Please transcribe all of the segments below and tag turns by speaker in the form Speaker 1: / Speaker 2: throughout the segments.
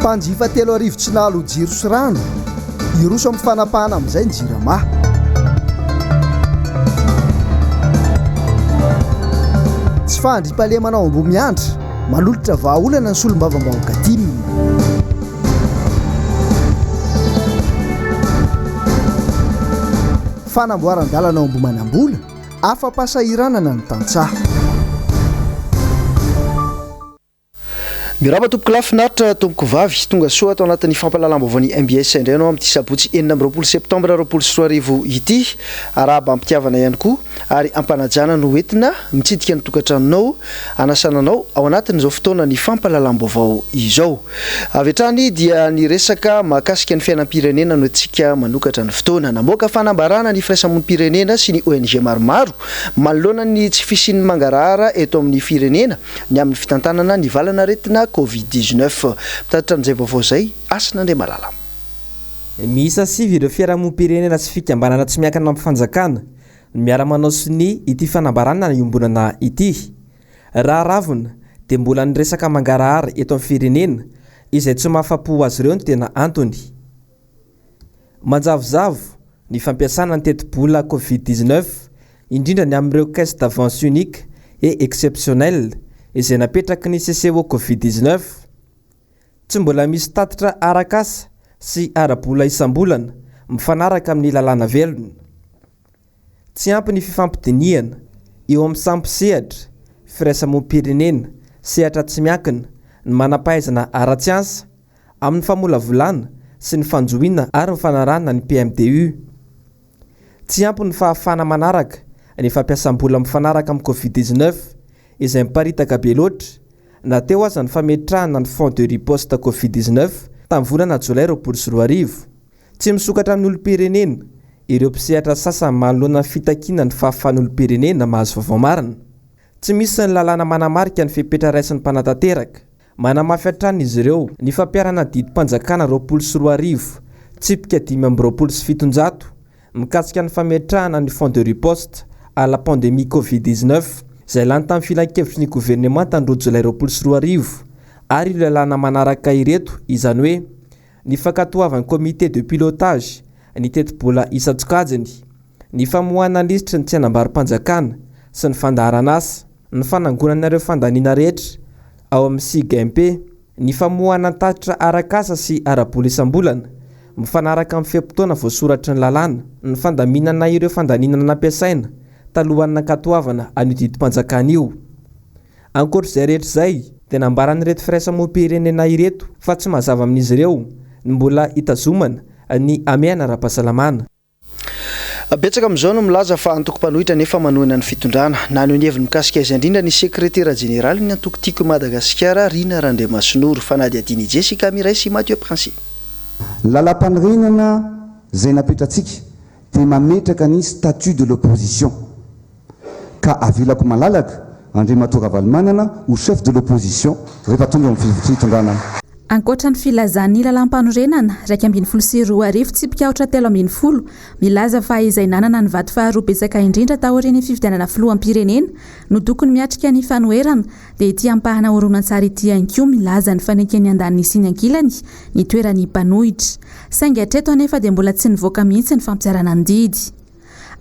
Speaker 1: Mpanjifa 3000 tsy nahaloa jiro sy rano, hiroso amin'ny fanapahana amin'izay ny Jirama. Tsy fahandriampahalemana ao Ambohimiandra, manolotra vahaolana ny solombavambahoaka tim. Fanamboaran-dalana ao Ambohimanambola, afa-pahasahiranana ny tantsaha.
Speaker 2: Miarahaba tompokolahy finaritra tompokovavy, tonga soa ato anatin'ny fampahalalam-baovaon'ny mbs indray ianao amin'ity sabotsy 26 septambra 2020 ity. Arahaba am-pitiavana ihany koa ary am-panajana no entina mitsidika ny tokantranonao hanasana anao ao anatin'izao fotoanan'ny fampahalalam-baovao izao. Avy hatrany dia ny resaka mahakasika ny fiainam-pirenena no entintsika manokatra ny fotoana. Namoaka fanambarana ny firaisamonim-pirenena sy ny ONG maromaro manoloana ny tsy fisian'ny mangarahara eto amin'ny firenena ny amin'ny fitantanana ny valan'aretina Covid 19. Mpitatitra an'izay vaovao izay, Hasina Andriamalala.
Speaker 3: Miisa sivy ireo fiarahamonim-pirenena sy fikambanana tsy miankina amin'ny fanjakana no miara-manao sonia ity fanambarana iombonana ity. Raha ravina dia mbola ny resaka mangarahara eto amin'ny firenena izay tsy mahafa-po azy ireo no tena antony. Manjavozavo ny fampiasana ny tetibola Covid 19, indrindra ny amin'ireo caisse d'avance unique et exceptionnelle izay napetraky ny CCO Covid 19. Tsy mbola misy tatitra arak'asa sy ara-bola isam-bolana mifanaraka amin'ny lalàna velona. Tsy ampy ny fifampidinihana eo amin'ny samy mpisehatra, firaisamonim-pirenena, sehatra tsy miankina, ny manam-pahaizana ara-tsiansa, amin'ny famolavolana sy ny fanjohiana ary ny fanarahana ny PMDU. Tsy ampy ny fahafahana manaraka ny fampiasam-bola mifanaraka amin'ny Covid 19 izay miparitaka be loatra, na teo aza ny fametrahana ny Fonds de riposte Covid 19 tamin'ny volana jolay 2020. Tsy misokatra amin'ny olom-pirenena ireo mpisehatra sasany manoloana ny fitakiana ny fahafahan'ny olom-pirenena mahazo vaovao marina. Tsy misy ny lalàna manamarika ny fepetra raisin'ny mpanatanteraka. Manamafy hatrany izy ireo ny fampiharana ny didim-panjakana 2020, tsipika 725, mikasika ny fametrahana ny Fonds de riposte à la pandémie Covid 19, izay lany tamin'ny filankevitry ny governemanta ny roa jolay 2020, ary ireo lalàna manaraka ireto, izany hoe, ny fankatoavan'ny Comité de pilotage ny tetibola isan-tsokajiny, ny famoahana ny lisitry ny tsenambaro-panjakana sy ny fandaharan'asa, ny fanangonana ireo fandaniana rehetra ao amin'ny SIGMP, ny famoahana ny tatitra arak'asa sy ara-bola isam-bolana, mifanaraka amin'ny fe-potoana voasoratry ny lalàna, ny fandaminana ireo fandaniana nampiasaina talohan'ny nankatoavana an'io didim-panjakana io. Ankoatra izay rehetra izay dia nambaran'ireto firaisamonim-pirenena ireto fa tsy mazava amin'izy ireo ny mbola hitazomana ny hamehana ara-pahasalamana.
Speaker 2: Betsaka amin'izao no milaza fa antoko mpanohitra nefa manohana ny fitondrana. Naneho ny heviny mikasika izay indrindra ny sekretera jeneralin'ny antoko Tiako i Madagasikara, Rina Randriamasinoro. Fanadihadian'i Jessica Miray sy Mathieu Princi.
Speaker 4: Lalampanorenana izay napetratsika dia mametraka ny statut de l'opposition. Ka avelako malalaka Andriamatoa Ravalomanana ho chef de l'opposition rehefa tonga eo amin'ny fitondrana.
Speaker 5: Ankoatra ny filazan'ny lalàmpanorenana 2011 tsipika aotra 13 milaza fa izay nanana ny vato faharoa betsaka indrindra taorian'ny fifidianana filoham-pirenena no tokony miatrika ny fanoherana dia ity ampahana horonantsary ity ihany koa milaza ny faneken'ny andaniny sy ny ankilany ny toeran'ny mpanohitra. Saingy hatreto anefa dia mbola tsy nivoaka mihitsy ny fampiharana ny didy.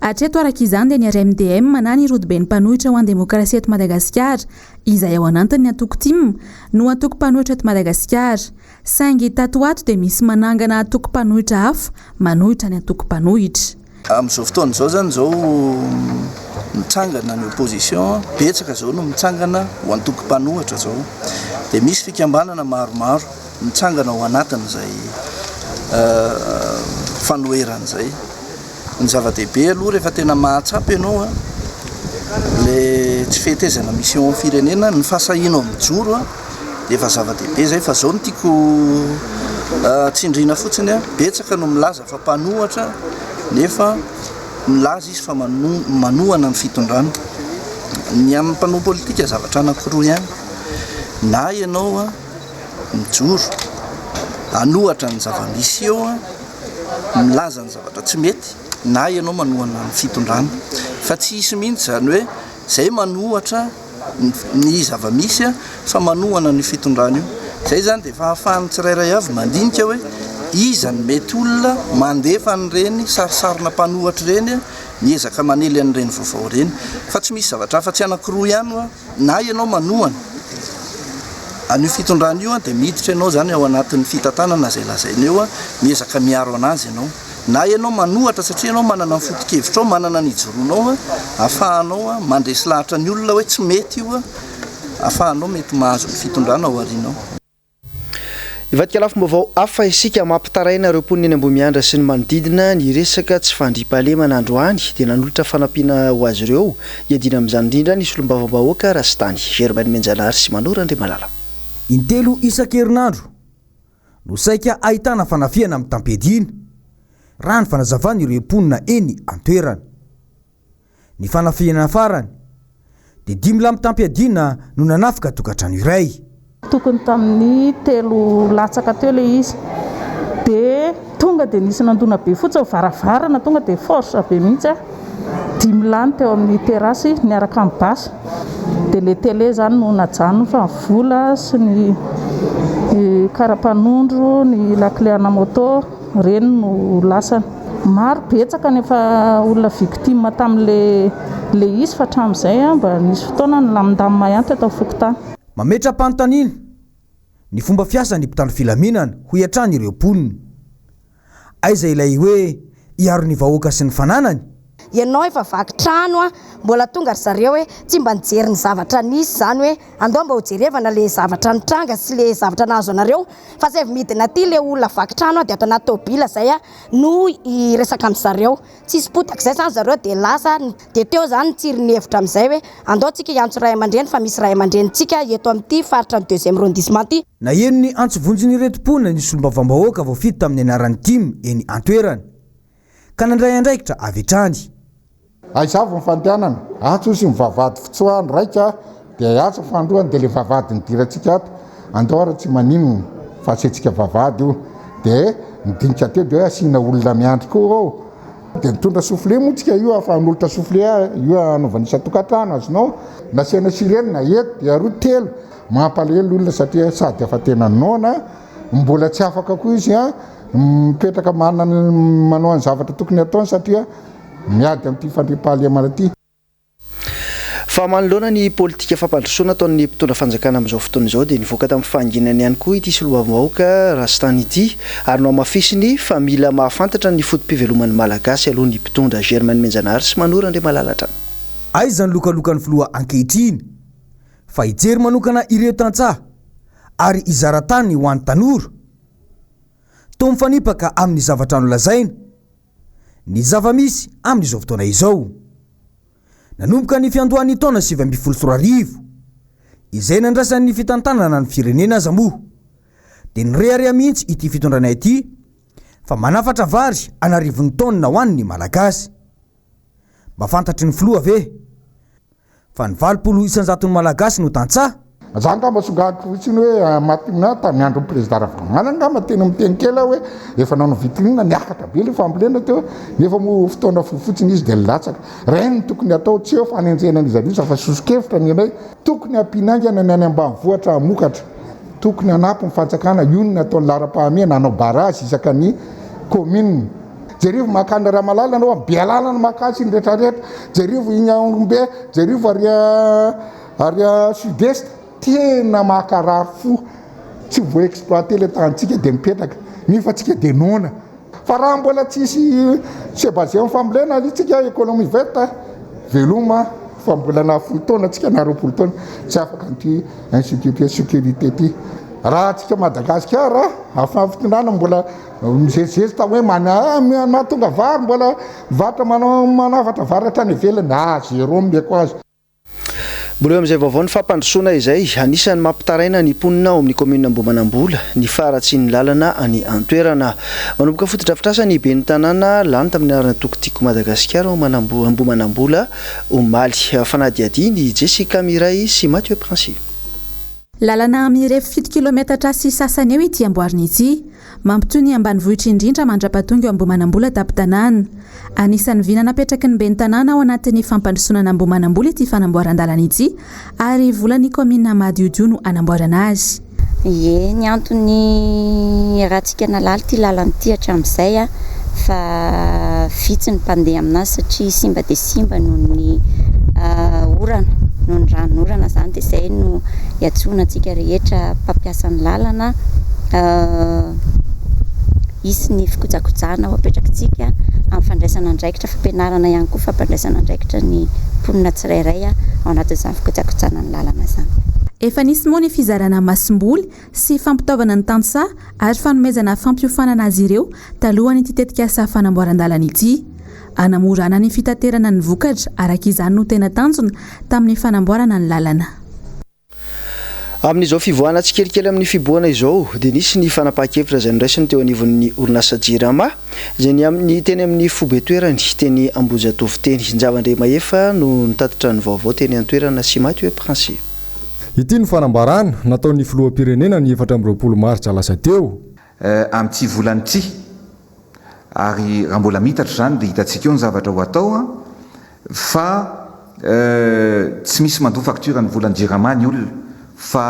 Speaker 5: Hatreto araka izany dia ny RMDM na ny Rodoben'ny Mpanohitra ho an'ny Demokrasia eto Madagasikara, izay ao anantin'ny antoko tim, no antoko mpanohitra eto Madagasikara. Saingy tato ho ato dia misy manangana antoko mpanohitra hafa manohitra ny antoko mpanohitra.
Speaker 6: Amin'izao fotoana izao izany izao mitsangana ny opposition, betsaka izao no mitsangana ho antoko mpanohitra izao. Dia misy fikambanana maromaro mitsangana ao anatin'izay fanoherana izay. Ny zava-dehibe aloha rehefa tena mahatsapa ianao le tsy fehetezana misy eo amin'ny firenena, ny fahasahianao mijoro dia efa zava-dehibe izay fa izao no tiako tsindriana fotsiny, betsaka no milaza fa mpanohatra nefa milaza izy fa manohana ny fitondrana. Ny amin'ny mpanao politika zavatra anankiroa ihany, na ianao mijoro hanohatra ny zava-misy eo, milaza ny zavatra tsy mety na ianao manohana ny fitondrana fa tsy hisy mihitsy izany hoe zay manohatra ny zava-misy fa manohana ny fitondrana io. Izay izany dia efa ahafahan'ny tsirairay avy mandinika hoe iza no mety olona mandefa an'ireny sarisarina mpanohatra ireny, miezaka manely an'ireny vaovao ireny. Fa tsy misy zavatra afa-tsy anankiroa ihany hoa, na ianao manohana an'io fitondrana io dia miditra ianao izany ao anatin'ny fitantanana izay lazaina eo, miezaka miaro an'azy ianao. Na ianao manohatra satria ianao manana ny foto-kevitrao, manana ny ijoroanao, ahafahanao mandresy lahatra ny olona hoe tsy mety io, ahafahanao mety mahazo ny fitondrana ao aoriana ao.
Speaker 2: Hivadika lafim-baovao hafa isika, mampitaraina ireo mponina eny Ambohimiandra sy ny manodidina ny resaka tsy fandriampahalemana androany dia nanolotra fanampiana ho azy ireo hiadiana amin'izany indrindra ny solombavambahoaka Rasitany Germaine Menjanahary sy Manoro Andriamalala.
Speaker 4: Intelo isan-kerinandro no saika ahitana fanafihana mitam-piadiana, raha ny fanazavan'ireo mponina eny an-toerana. Ny fanafihana farany, dia dimy lahy mitam-piadiana no nanafika tokantrano iray.
Speaker 7: Tokony tamin'ny telo latsaka teo ilay izy dia tonga dia nisy nandona be fotsiny varavarana tonga dia force be mihitsy a, dimy lahy no teo amin'ny terrasse niaraka amin'ny basy dia ilay télé izany no najanony fa ny vola sy ny karapanondro, ny lakile ana moto ireny no lasany. Maro betsaka ny efa olona victime tamin'ilay ilay izy fa hatramin'izay mba nisy fotoana nilamindamina ihany teto amin'ny fokontany.
Speaker 4: Mametra-panontaniana ny fomba fiasan'ny mpitandro filaminana, hoy hatrany ireo mponina. Aiza ilay hoe hiaro ny vahoaka sy ny fananany?
Speaker 8: Ianao efa vaky trano a, mbola tonga ry zareo hoe tsy mba nijery ny zavatra nisy izany hoe andao mba hojerevana le zavatra nitranga sy le zavatra nahazo anareo fa saivo midina aty le olona vaky trano a de ato anaty tôbila zay a no hiresaka amin zareo, tsisy potaka izay zany zareo de lasa de teo zany nitsiry ny hevitra amizay hoe andao tsika hiantso ray aman-dreny fa misy ray aman-drenintsika eto amin'ity faritra ny deuxième arrondissement ty.
Speaker 4: Naheno ny antso vonjin'ireto mponina ny solombavambahoaka voafidy tamin'ny anaran'ny tim eny an-toerana, ka nandray andraikitra avy hatrany.
Speaker 9: Aiza avy ny fandehanana? Atsy ozy ny vavahady fitsoahana raika dia atsy ny fandroana dia le vavahady nidirantsika ato. Andao ary tsy maninona fa asiantsika vavahady io. Dia nidinika teo dia hoe asiana olona miandry koa ao. Dia nitondra soufflet moa tsika io afa hanolotra soufflet io hanaovana isan-tokantrano azonao. Nasiana sirène eto dia roa telo. Mampalahelo olona satria sady efa tena noana mbola tsy afaka koa izy an mipetraka manana manao ny zavatra tokony ataony satria miady amin'ity fandriampahalemana ity.
Speaker 2: Fa manoloana ny politika fampandrosoana ataon'ny mpitondra fanjakana amin'izao fotoana izao dia nivoaka tamin'ny fahanginany ihany koa ity solombavambahoaka Rastany ity ary nohamafisiny fa mila mahafantatra ny foto-piveloman'ny Malagasy aloha ny mpitondra Germain Menjanahary sy Manoro Andriamalala hatrany.
Speaker 4: Aiza ny lokalokan'ny filoha ankehitriny fa hijery manokana ireo tantsaha ary hizara tany ho an'ny tanora? Toa mifanipaka amin'ny zavatra nolazaina ny zava-misy amin'izao fotoana izao. Nanomboka ny fiandohan'ny taona 2019, izay nandrasan'ny fitantanana ny firenena aza moa, dia nirehareha mihitsy ity fitondrana ity fa manafatra vary an'arivony taonina ho an'ny Malagasy. Mba fantatry ny filoha ve? Fa ny 80 isan-jaton'ny Malagasy no tantsaha.
Speaker 9: Za angamba songadiko fotsiny hoe matina tamin'ny andron'ny président Ravalomanana angamba tena miteny kely aho hoe efa nanao vitrine niakatra be le fambolena teo nefa moa fotoana fohy fotsiny izy dia nilatsaka. Ireny no tokony hatao, tsy eo fanenjehana an'iza n'iza fa soso-kevitra ny anay, tokony hampiana haingana ny any ambanivohitra hamokatra, tokony hanampy ny fanjakana, io no nataon'ny laharam-pahamehana, hanao barrage isaka ny commune. Jerivo mankany Ramalala anao a, Bealalana mankany sy ny retraretra, jerivo iny Ahorombe, jerivo ary ary sud est, tena makarary fo, tsy voa exploiter le tanintsika de mipetraka, nefa tsika de noana, fa raha mbola tsisy se baser am fambolena aloha tsika economie verte, veloma fa mbola na folo taona tsika na 20 taona tsy afaka an'ity insécurité sécurité ty, raha tsika Madagasikara afahan'ny fitondrana mbola Mizezizezitra hoe mahatonga vary mbola mivarotra manao manafatra vary hatrany ivelany, ah zéro omeko azy.
Speaker 2: Mbola eo amin'izay vaovao ny fampandrosoana izay, anisan'ny mampitaraina ny mponina ao amin'ny kaominina Ambohimanambola ny faharatsian'ny lalana any an-toerana. Manomboka fotodrafitrasa ny ben'ny tanàna lany tamin'ny anaran'ny antoko Tiako Madagasikara ao Ambohimanambola omaly. Fanadihadian'i Jessica Miray sy Mathieu Princi.
Speaker 5: Lalana mirefy fito kilometatra sy sasany eo ity amboarina ity. Mampitohy ny ambanivohitra indrindra mandra-pahatonga eo Ambohimanambola tampon-tanàna. Anisan'ny vina napetraky ny ben'ny tanàna ao anatin'ny fampandrosoana an'Ambohimanambola ity fanamboaran-dalana ity ary volan'ny kaominina madiodio no hanamboarana azy.
Speaker 10: Ie, ny antony iarahantsika nahalala ity lalana ity hatramin'izay fa vitsy ny mpandeha aminazy satria simba dia simba noho ny orana, noho ny ranonorana izany dia izay no iantsoana antsika rehetra mpampiasa ny lalana hisy ny fikojakojana ho apetrakitsika amin'ny fandraisana andraikitra, fampianarana ihany koa fampandraisana andraikitra ny mponina tsirairay ao anatin'izany fikojakojana ny lalana izany.
Speaker 5: Efa nisy moa ny fizarana masomboly sy fampitaovana ny tantsaha ary fanomezana fampiofanana azy ireo talohan'ity tetikasa fanamboaran-dalana ity. Hanamorana ny fitaterana ny vokatra araka izany no tena tanjona tamin'ny fanamboarana ny lalana.
Speaker 2: Amin'izao fivoahana tsikelikely amin'ny fihibohana izao dia nisy ny fanapahan-kevitra izay noraisiny teo anivon'ny orinasa Jirama izay ny amin'ny teny amin'ny foibe toerany teny Ambohijatovo teny. Njava Andriamahefa no nitatitra ny vaovao teny an-toerana sy Mathieu Princi.
Speaker 11: Ity no fanambarana nataon'ny filoham-pirenena ny 24 martsa lasa teo.
Speaker 4: Amin'ity volana ity. Ary raha mbola miitatra izany dia hitantsika eo ny zavatra ho atao an! Fa tsy misy mandoa facture ny volan'ny jirama ny olona fa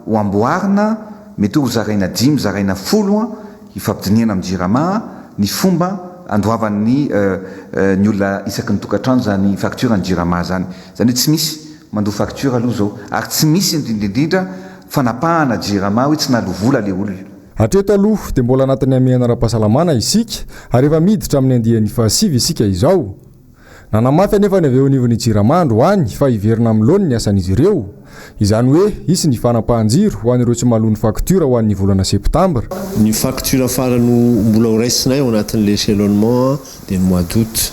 Speaker 4: ho amboarina, mety hoe ho zaraina dimy, zaraina folo an, hifampidinihana amin'ny jirama ny fomba andoavan'ny ny olona isaky ny tokantrano izany facture ny jirama izany. Izany hoe tsy misy mandoa facture aloha izao ary tsy misy indrindra indrindra fanapahana jirama hoe tsy naloa vola ilay olona.
Speaker 11: Hatreto aloha dia mbola anatin'ny hamehana ara-pahasalamana isika ary efa miditra amin'ny andiany fahasivy isika izao. Nanamafy anefa ny avy eo anivon'ny Jirama androany fa hiverina amin'ny laoniny ny asan'izy ireo. Izany hoe hisy ny fanapahan-jiro ho an'ireo tsy mahaloa ny faktiora ho an'ny volana septambra.
Speaker 12: Ny facture farany ho mbola ho raisinay ao anatin'ilay échelonnement dia ny mois d'août.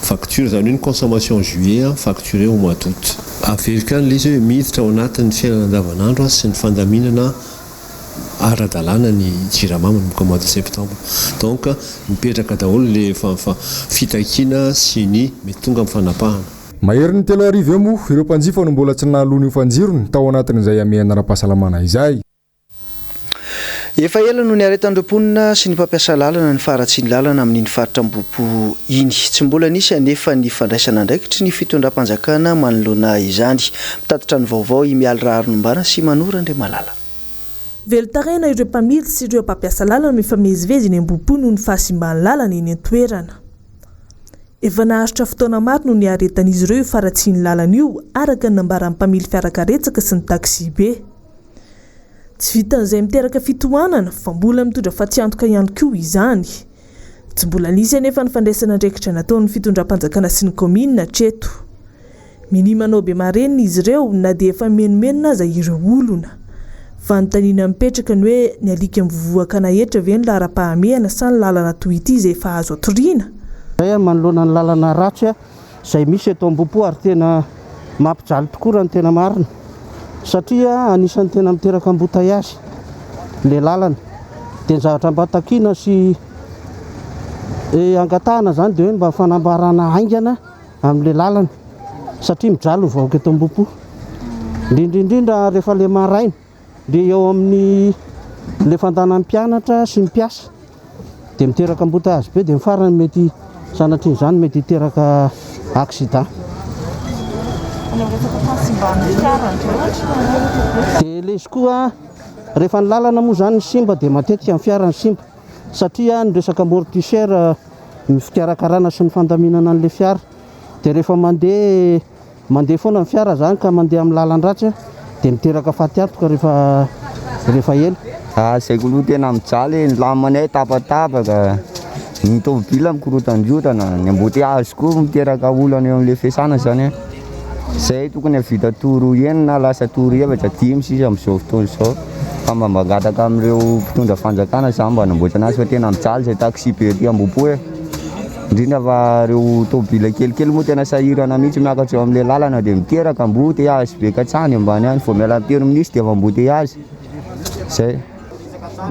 Speaker 12: Facture izany hoe ny consommation juillet facturé au mois d'août. Averiko ihany ilay izy hoe miditra ao anatin'ny fiainana andavanandro sy ny fandaminana ara-dalàna ny jirama manomboka mois de septembre. Donc mipetraka daholo le fitakiana sy ny mety tonga amin'ny fanapahana.
Speaker 11: Maherin'ny 3000 eo moa ireo mpanjifa no mbola tsy nahaloa ny hofan-jirony tao anatin'izay hamehana ara-pahasalamana izay.
Speaker 2: Efa ela no niaretan'ireo mponina sy ny mpampiasa lalana ny faharatsian'ny lalana amin'iny faritra Ambohipo iny. Tsy mbola nisy anefa ny fandraisana andraikitry ny fitondram-panjakana manoloana izany. Mitatitra ny vaovao i Mialy Raharinombana sy Manoro Andriamalala.
Speaker 13: Velon-taraina ireo mpamily sy ireo mpampiasa lalana mifamezivezy eny Ambohipo noho ny fahasimban'ny lalana eny an-toerana. Efa naharitra fotoana maro no niaretan'izy ireo io faharatsian'ny lalana io, araka ny nambaran'ny mpamily fiarakaretsaka sy ny taksibe. Tsy vitan'izay miteraka fitohanana fa mbola mitondra fatiantoka ihany koa izany. Tsy mbola nisy anefa ny fandraisana andraikitra nataon'ny fitondram-panjakana sy ny kaominina hatreto. Minia manao be marenina izy ireo na dia efa mimenomenona aza ireo olona. Fanontaniana mipetraka ny hoe ny alika mivovoha ankanahitra ve no laharam-pahamehana sa ny lalana toy ity izay efa azo atoriana?
Speaker 14: Izay manoloana ny lalana ratsy izay misy eto Ambohipo ary tena mampijaly tokoa raha ny tena marina satria anisan'ny tena miteraka embouteillage ilay lalana. Dia ny zavatra mba takiana sy angatahana izany dia hoe mba fanamboarana haingana amin'ilay lalana satria mijaly ny vahoaka eto Ambohipo. Indrindra indrindra rehefa ilay maraina. Dia eo amin'ny le fandanan'ny mpianatra sy ny mpiasa dia miteraka embouteillage be dia ny farany mety sanatrian'izany mety hiteraka accident. Dia ilay izy koa rehefa ny lalana moa izany simba dia matetika ny fiara no simba satria ny resaka amortisseur ny fikarakarana sy ny fandaminana an'ilay fiara dia rehefa mandeha Mandeha foana ny fiara zany ka mandeha amin'ny lalan-dratsy dia miteraka fatiantoka rehefa rehefa ela.
Speaker 15: Ah zay koloha tena mijaly e, ny lamanay tapatapaka, ny tômôbila mikorotandrotana, ny embouteillage koa miteraka olana eo amle fiasana zany an, zay tokony hahavita tour enina lasa tour efatra dimy sisa amzao fotoana izao, fa mba mangataka amreo mpitondra fanjakana za mba hanamboatra anazy fa tena mijaly zay taxi be aty Ambohipo e. Indrindra fa ireo tômôbila kelikely moa tena sahirana mihitsy miakatra eo amin'ilay lalana dia miteraka embouteillage be katsahany ambany any, vao miala ny terminus dia efa embouteillage, zay.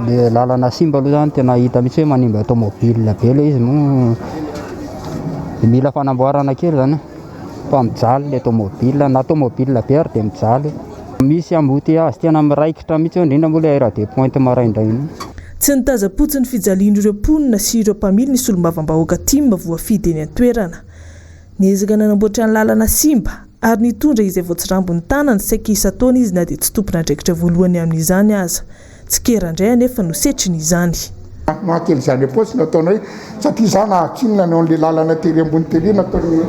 Speaker 16: Le lalana simba aloha zany tena hita mihitsy hoe manimba tômôbila be le izy moa mila fanamboarana kely zany fa mijaly le tômôbila na tômôbila be ary dia mijaly. Misy embouteillage tena miraikitra mihitsy eo indrindra moa le heure de pointe maraindraina iny.
Speaker 13: Tsy nitazam-potsiny ny fijalian'ireo mponina sy ireo mpamily ny solombavambahoaka tim voafidy eny an-toerana. Niezaka nanamboatra ny lalana simba. ary nitondra izay voatsirambin'ny tanany saika isan-taona izy na dia tsy tompon'andraikitra voalohany amin'izany aza. Tsikera indray anefa no setriny izany.
Speaker 9: Maha kely izany am-paosy no ataonay satria za nahazo tsiny nanao an'le lalana tery ambony tery nataon'ny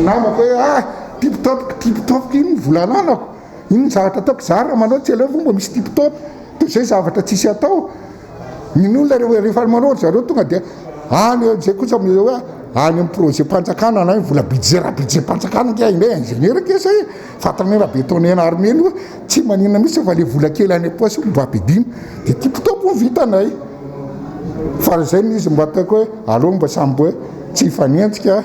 Speaker 9: namako hoe ah tip top tip top iny ny vola ananako iny ny zavatra ataoko za raha manao tsy aleo ve mba misy tip top toy izay zavatra tsisy atao. Ny olona rehefa manao ry zareo tonga dia any zay kosa amin'izao hoe any amin'ny projet mpanjakana na vola budget raha budget mpanjakana ange indray ingénieur ange zay e, fantany hoe raha bétonner armée io tsy maninona mihitsy fa le vola kely any am-paosy mba ampidino de tip top ny vitanay fa zay ny izy mba ataoko hoe aleo mba samy hoe tsy hifanenjika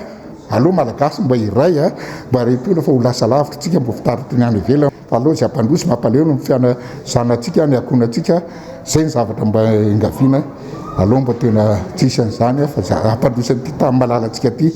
Speaker 9: aleo malagasy mba hiray a mba repoina fa ho lasa lavitra tsika mba fitaratry ny any ivelany fa aleo zay ampandroso mampalahelo ny fiana zanatsika ny ankohonantsika Zay ny zavatra mba engaviana aleo mba tena tsy hisy an'izany fa hampandroso an'ity tany malalantsika ity.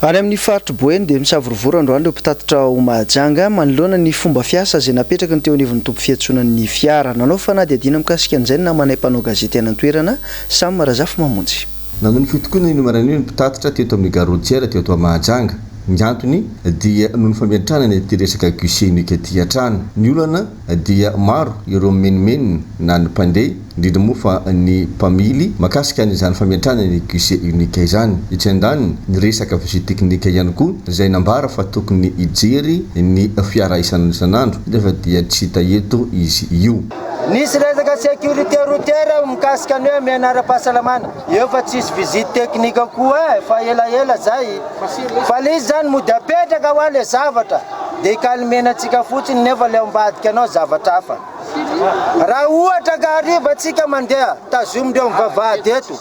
Speaker 2: Any amin'ny faritr'i Boeny dia misavorovoro androany ireo mpitatitra ao Mahajanga manoloana ny fomba fiasa izay napetraky ny teo anivon'ny toby fiantsonan'ny fiara. Nanao fanadihadiana mikasika an'izay ny namanay mpanao gazety any an-toerana, Sam Razafimamonjy.
Speaker 17: Nanao ny fitokonana io maraina io ny mpitatitra teto amin'ny gare routière teto Mahajanga. Ny antony dia noho ny fametrahana ity resaka guichet unique ity hatrany. Ny olana dia maro ireo mimenomenona na ny mpandeha, indrindra moa fa ny mpamily mahakasika an'izany fametrahana ny guichet unique izany. Etsy andaniny, ny resaka visite technique ihany koa izay nambara fa tokony hijery ny fiara isan'andro isan'andro nefa dia tsy hita eto izy io.
Speaker 18: Nisy resaka sécurité routière mikasika ny hoe miaina ara-pahasalamana, eo fa tsisy visite technique koa e, fa elaela zay. Fa le izy zany mody apetraka hoa le zavatra de hi-calmer-na antsika fotsiny nefa le ao ambadika anao zavatra hafa. Raha ohatra ka hariva tsika mandeha, tazomindreo amin'ny vavahady eto,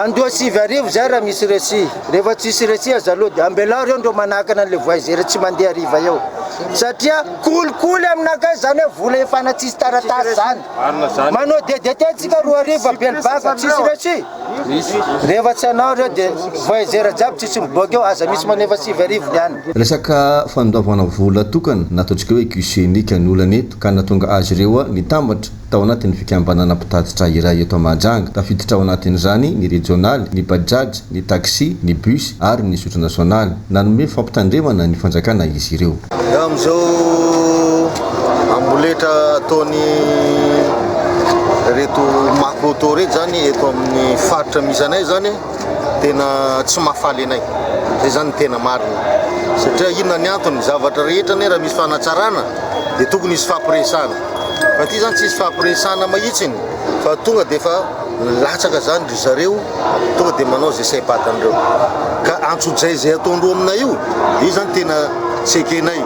Speaker 18: andoha 9000 zay raha misy reçu, rehefa tsisy reçu aza aloha de ambelao reo ndreo manakana an'le voisin tsy mandeha hariva eo satria kolikoly aminakay zany hoe vola efana tsisy taratasy zany. Manao DDT tsika 2000 a Belbaka tsisy reçu. Rehefa tsy hanao reo de voyageur jiaby tsisy miboaka eo aza misy manefa 9000 ny any.
Speaker 17: Resaka fandoavana vola tokana na ataontsika hoe guichet unique ny olana eto ka nahatonga azy ireo nitambatra tao anatin'ny fikambanana mpitatitra iray eto Mahajanga. Tafiditra ao anatin'izany ny rejionaly, ny bajaj, ny taxi, ny bus ary ny zotra nasionaly. Nanome fampitandremana ny fanjakana izy ireo.
Speaker 19: Amin'izao amboletra ataony reto Makoto reto zany eto amin'ny faritra misy anay zany tena tsy mahafaly anay. Zay zany ny tena marina. Satria inona ny antony? Zavatra rehetra anie raha misy fanatsarana dia tokony hisy fampiresahana. Fa ity zany tsisy fampiresahana mahitsiny fa tonga dia efa latsaka zany ry zareo tonga dia manao izay saim-patan'ireo. Ka antsojay izay ataondreo aminay io, io zany tena tsy ekenay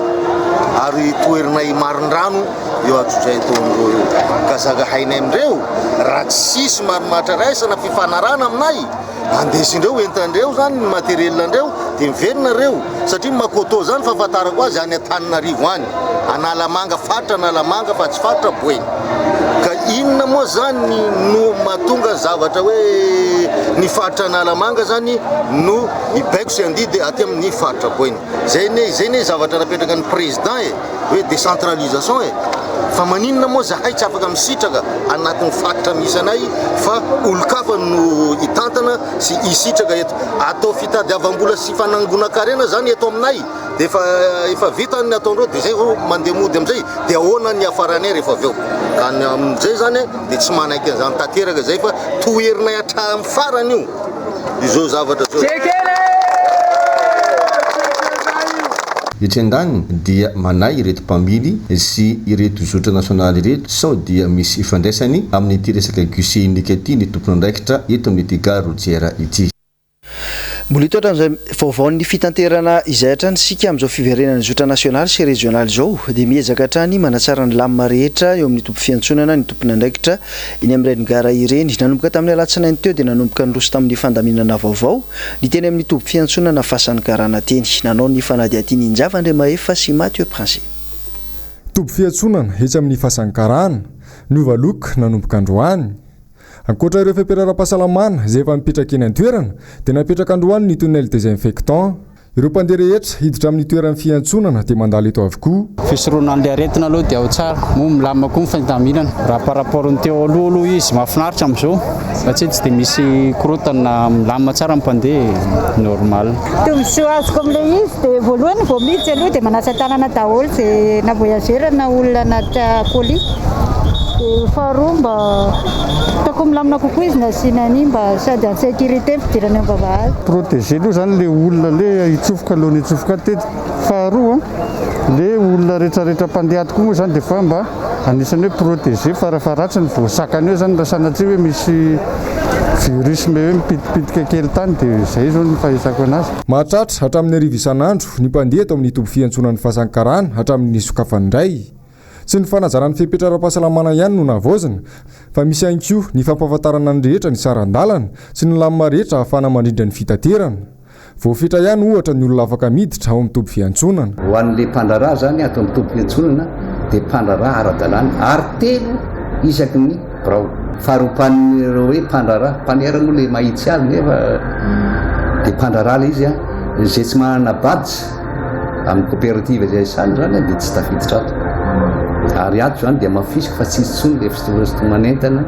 Speaker 19: ary toherinay marindrano io antsojay ataondreo io. Ka zaka hainay amindreo, raha tsisy marimaritra raisana fifanarahana aminay, Andesindreo entandreo zany ny materiel andreo de miverina reo satria Makoto zany fahafantarako azy any Antananarivo any Analamanga faritra Analamanga fa tsy faritra Boeny ka inona moa zany no mahatonga zavatra hoe ny faritra Analamanga zany no hibaiko sy handidy aty amin'ny faritra Boeny zay anie zay anie zavatra napetraka ny président e hoe décentralisation e! Fa maninona moa zahay tsy afaka misitraka anatin'ny faritra misy anay fa olon-kafa no hitantana sy hisitraka eto? Atao fitadiavam-bola sy fanangonan-karena zany eto aminay dia efa efa vita ny ataondreo dia zay vao mandeha mody amin'izay dia ahoana ny hiafaranay rehefa avy eo? Ka ny amin'izay zany dia tsy manaiky an'izany tanteraka izay fa toherinay hatramin'ny farany io izao zavatra izao.
Speaker 17: Etsy andaniny dia manahy ireto mpamily sy ireto zotra nasionaly ireto sao dia misy ifandraisany amin'ity resaka guichet unique ity ny tompon'andraikitra eto amin'ity gare routière ity.
Speaker 2: Mbola hito hatramin'izay vaovaon'ny fitanterana izay hatrany isika amin'izao fiverenan'ny zotra nasionaly sy rejionaly izao dia miezaka hatrany manatsara ny lamina rehetra eo amin'ny toby fiantsonana ny tompon'andraikitra eny amin'ireny gara ireny. Nanomboka tamin'ny alatsinainy teo dia nanomboka niroso tamin'ny fandaminana vaovao ny teny amin'ny toby fiantsonana Fasan'ny Karana teny. Nanao ny fanadihadiana i Njava Andriamahefa sy Mathieu Prince.
Speaker 11: Toby fiantsonana etsy amin'ny Fasan'ny Karana, niova loko nanomboka androany. Ankoatra ireo fepetra ara-pahasalamana izay efa mipetraka eny an-toerana dia napetraka androany ny tunnel désinfectant. Ireo mpandeha rehetra hiditra amin'ny toeran'ny fiantsonana dia mandalo eto avokoa.
Speaker 20: Fisorohana an'ilay aretina aloha dia ao tsara, moa milamina koa ny filaminana. Raha par rapport ny teo aloha aloha izy mahafinaritra amin'izao satria tsy dia misy korontana, milamina tsara ny mpandeha, normal.
Speaker 21: Tombontsoa azoko amin'ilay izy dia voalohany vao miditra aloha dia manasa tanana daholo izay na voyageur na olona anaty colis. Dia faharoa mba hitako milamina kokoa izy nasiana an'iny mba sady en sécurité ny fidirana eo am-bavahady.
Speaker 22: Protéger aloha zany le olona le hitsofoka alohan'ny hitsofoka teto. Faharoa le olona retraretra mpandeha ato koa moa zany dia efa mba anisan'ny hoe protéger farafaharatsiny voasakana eo zany raha sanatria hoe misy virus me hoe mipitipitika kely tany dia zay zao ny fahitako anazy.
Speaker 11: Mahatratra hatramin'ny 1000 isan'andro ny mpandeha eto amin'ny toby fiantsonan'ny Fasankarana hatramin'ny nisokafany indray. Tsy ny fanajana ny fepetra ara-pahasalamana ihany no navaozina, fa misy ihany koa ny fampahafantarana ny rehetra ny saran-dalana sy ny lamina rehetra ahafahana mandrindra ny fitaterana. Voafetra ihany ohatra ny olona afaka miditra ao amin'ny toby fiantsonana.
Speaker 23: Ho an'ilay mpandraharaha izany ato amin'ny toby fiantsonana dia mpandraharaha ara-dalàna ary telo isaky ny birao. Faharoa-pan'ireo hoe mpandraharaha, mpanera moa ilay mahitsy azy nefa dia mpandraharaha ilay izy an, izay tsy manana badge. Amin'ny coopérative izay asany izany dia tsy tafiditra ato. Ary ato izany dia hamafisiko fa tsy hisy intsony ilay fisintoman'entana,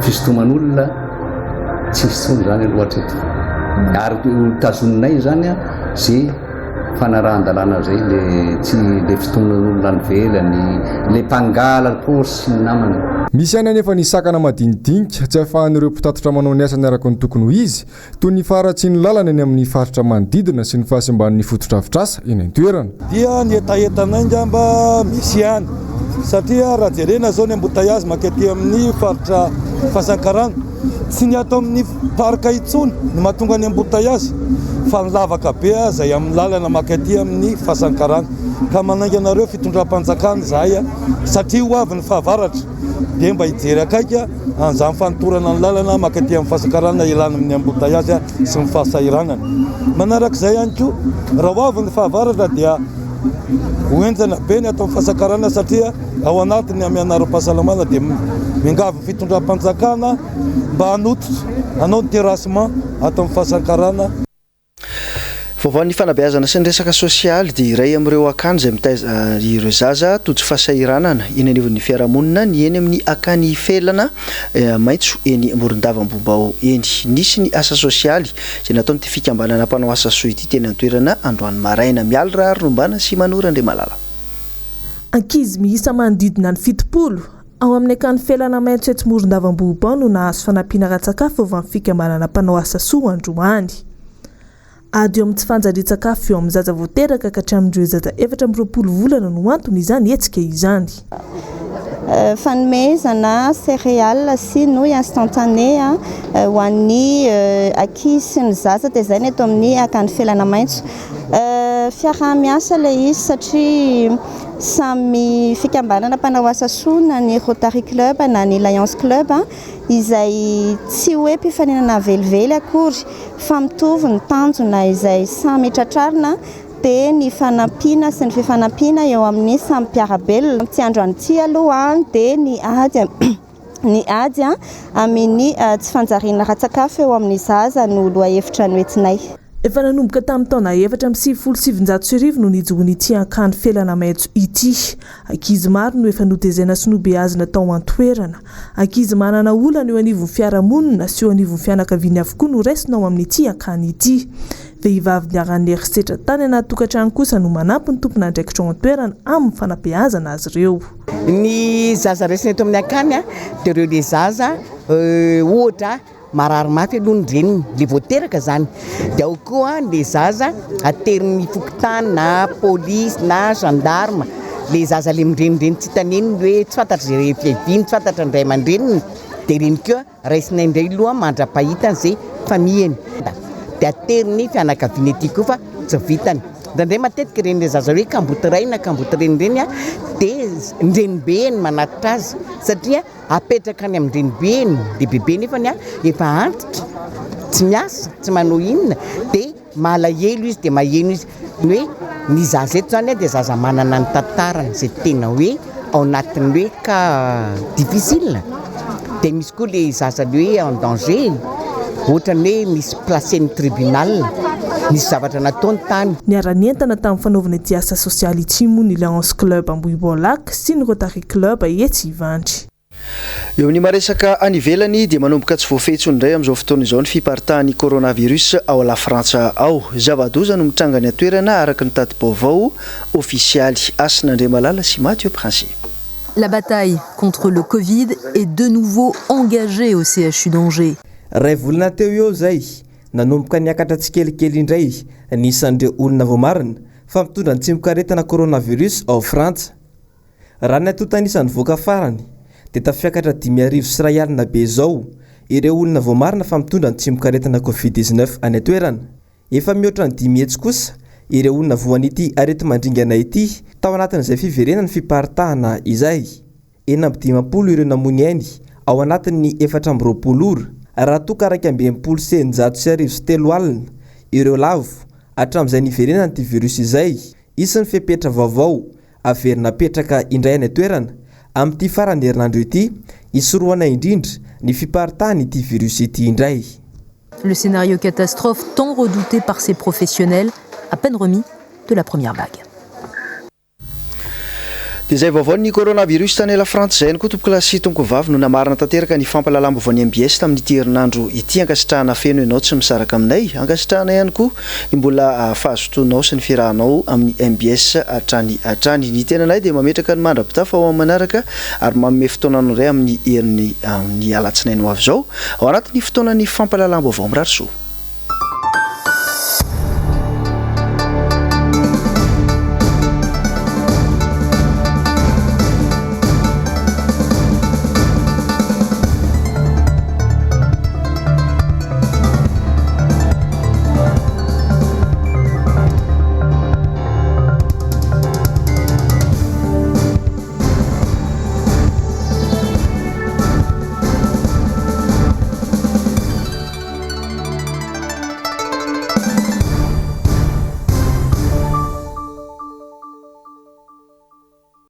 Speaker 23: fisintoman'olona, tsy hisy intsony izany aloha hatreto. Ary ho tazoninay izany izay fanarahan-dalàna izay, ilay tsy ilay fisintoman'olona any ivelany, ilay mpangala paosy sy ny namany.
Speaker 11: Misy ihany anefa ny sakana madinidinika tsy ahafahan'ireo mpitatitra manao ny asany araka ny tokony ho izy toy ny faharatsian'ny lalana eny amin'ny faritra manodidina sy ny fahasimban'ny fotodrafitrasa eny an-toerana.
Speaker 24: Dia ny hetahetanay ngamba misy ihany satria raha jerena zao ny embouteillage mankaty amin'ny faritra Fasankarana, tsy ny ato amin'ny parc intsony no mahatonga ny embouteillage fa ny lavaka be izay amin'ny lalana mankaty amin'ny Fasankarana. Ka manainga anareo fitondram-panjakana izahay satria ho avy ny fahavaratra dia mba hijery akaiky an'izany fanotorana ny lalana mankaty amin'ny fahasakarana hialana amin'ny embouteillages sy ny fahasahiranana. Manarak'izay ihany koa, raha ho avy ny fahavaratra dia ho henjana be ny ato amin'ny fahasakarana satria ao anatin'ny hamehana ara-pahasalamana dia miangavy ny fitondram-panjakana mba hanototra, hanao ny terrassement ato amin'ny fahasakarana.
Speaker 2: Vaovaon'ny fanabeazana sy ny resaka sosialy dia iray amin'ireo akany izay mitaiza ireo zaza tojo fahasahiranana eny anivon'ny fiarahamonina ny eny amin'ny akany Felana Maitso eny Morondava Ambohibao eny. Nisy ny asa sosialy izay nataon'ity fikambanana mpanao asa soa ity teny an-toerana androany maraina. Mialy Raharin'Ombana sy Manoro Andriamalala.
Speaker 13: Ankizy miisa manodidina ny 70, ao amin'ny akany Felana Maitso etsy Morondava Ambohibao no nahazo fanampiana ara-tsakafo avy amin'ny fikambanana mpanao asa soa androany. Ady eo amin'ny tsy fanjarian-tsakafo eo amin'ny zaza vao teraka ka hatramin'ireo zaza 24 volana no antony izany hetsika izany.
Speaker 25: Fanomezana céréales sy nouilles instantanées ho an'ny ankizy sy ny zaza tezaina eto amin'ny Akany Felana Maitso. Fiaraha-miasa ilay izy satria samy fikambanana mpanao asa soa na ny Rotary Club na ny Lions Club izay tsy hoe mpifaninana velively akory fa mitovy ny tanjona izay samy tratrarina dia ny fanampiana sy ny fifanampiana eo amin'ny samy mpiara-belona. Amin'ity androany ity aloha dia ny ady ny ady amin'ny tsy fanjariana ara-tsakafo eo amin'ny zaza no lohahevitra noentinay.
Speaker 13: Efa nanomboka tamin'ny taona 1994 no nijoroan'ity Ankany Felana Maitso ity. Ankizy maro no efa notezaina sy nobeazina tao an-toerana. Ankizy manana olana eo anivon'ny fiarahamonina sy eo anivon'ny fianakaviany avokoa no raisina ao amin'ity akany ity. Vehivavy niharan'ny herisetra tany anaty tokantrano kosa no manampy ny tompon'andraikitra ao an-toerana amin'ny fanabeazana azy ireo.
Speaker 26: Ny zaza raisina eto amin'ny akany dia ireo le zaza ohatra Marary mafy aloha ny reniny, le vao teraka zany, de ao koa le zaza aterin'ny fokontany na polisy na gendarme, le zaza le mirenireny tsy hita neniny hoe tsy fantatra zay fiaviany, tsy fantatra ny ray aman-dreniny, de reny koa raisinay indray aloha mandra-pahitany zay famille-ny, de aterin'ny fianakaviany aty koa fa tsy vitany, indraindray matetika ireny le zaza hoe kamboty ray na kamboty reny ireny de ny renibeny manatitra azy satria Apetraka any amin-drenibeny, dia bebe nefany efa antitra, tsy miasa, tsy manao inona, dia malahelo izy, dia maheno izy. Ny hoe ny zaza eto izany dia zaza manana ny tantarany izay tena hoe ao anatin'ny hoe cas difficile. Dia misy koa ilay zaza le hoe en danger, ohatran'ny hoe misy placer-n'ny tribunal. Nisy zavatra nataony tany.
Speaker 13: Niara-nientana tamin'ny fanaovana ity asa sosialy ity moa ny Lions Club Ambohibaolac sy ny Rotary Club etsy Ivandry.
Speaker 2: Eo amin'ny maresaka any ivelany dia manomboka tsy voafehy intsony indray amin'izao fotoana izao ny fiparitahan'ny coronavirus ao Lafrantsa ao. Zava-doza no mitranga any an-toerana araka ny tati-baovao ofisialy. Hasina Andriamalala sy Mathieu Princi.
Speaker 1: La bataille contre le Covid est de nouveau engagée au CHU d'Angers.
Speaker 3: Iray volana teo eo izay, nanomboka niakatra tsikelikely indray ny isan'ireo olona voamarina fa mitondra ny tsimokaretina coronavirus ao Frantsa. Raha ny antontan'isa nivoaka farany dia tafiakatra 2150 be izao ireo olona voamarina fa mitondra ny tsimokaretina Covid 19 any an-toerana. Efa mihoatra ny 500 kosa ireo olona voan'ity areti-mandringana ity tao anatin'izay fiverenan'ny fiparitahana izay. 56 ireo namoy ny ainy ao anatin'ny 24 ora raha toa ka 1661 ireo lavo hatramin'izay niverenan'ity virus izay. Hisy ny fepetra vaovao averina apetraka indray any an-toerana amin'ity faran'ny herinandro ity hisorohana indrindra ny fiparitahan'ity virus ity indray.
Speaker 1: Le scénario catastrophe tant redouté par ces professionnels, à peine remis de la première vague.
Speaker 2: Dia izay vaovaon'ny coronavirus tany La Frantsa izay ihany koa tompokolahy sy tompokovavy no namarana tanteraka ny fampahalalam-baovaon'ny mbs tamin'ity herinandro ity. Ankasitrahana feno ianao tsy misaraka aminay. Ankasitrahana ihany koa ny mbola fahazotoanao sy ny fiarahanao amin'ny mbs hatrany hatrany. Ny tenanay dia mametraka ny mandra-pitafa ho amin'ny manaraka ary manome fotoana anao indray amin'ny herin'ny amin'ny alatsinainy ho avy izao ao anatin'ny fotoanan'ny fampahalalam-baovao. Mirary soa.